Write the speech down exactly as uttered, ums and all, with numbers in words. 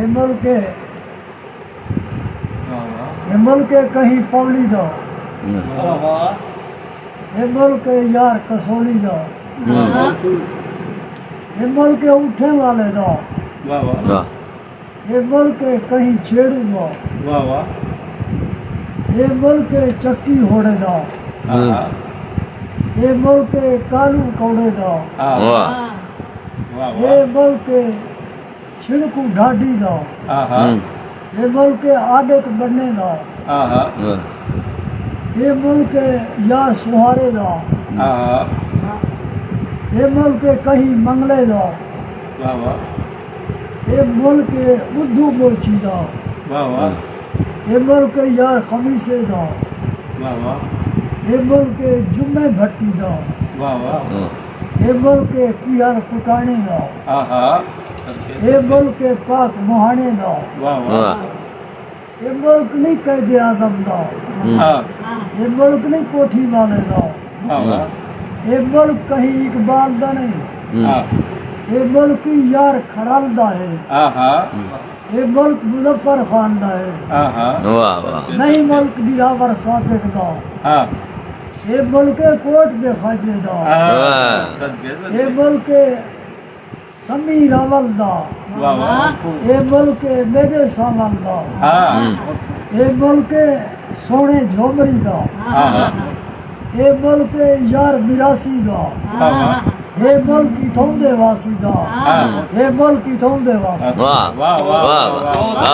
اے ملک اے، اے ملک اے کہیں پولی دا، اے ملک اے یار کسولی دا، اے ملک اے اٹھیں والے دا، اے ملک اے کہیں چھیڑو دا، اے ملک اے چکی ہوڑے دا، اے ملک اے کالو کوڑے دا، اے ملک اے چھڑکو ڈھاڈی دا، اے ملک اے عادت بننے دا، اے ملک اے یار سہارے دا، اے ملک اے کہیں منگلے دا، اے ملک اے بدھو بوچی دا، اے ملک اے یار خمیسے دا، اے ملک اے جمعے بھٹی دا، اے ملک اے کیہر کٹانے دا، اے ملک اے پاک مہانے دا، اے ملک نہیں قید اعظم دا، اے ملک نہیں کوٹھی والے دا، اے ملک کہیں اقبال دا نہیں، اے ملک یار کھرل دا ہے، اے ملک مظفر خان دا ہے، نہیں ملک دلاور صادق دا، اے ملک اے کوٹ دے خواجے دا، اے ملک اے سمی راول دا، اے ملک اے میݙے سانول دا، اے ملک اے سوہݨے جھومری دا، اے ملک اے یار میراثی دا، اے ملک اتھوں دے واسی دا، اے ملک اتھوں دے واسی دا۔ واہ، واہ، واہ، واہ۔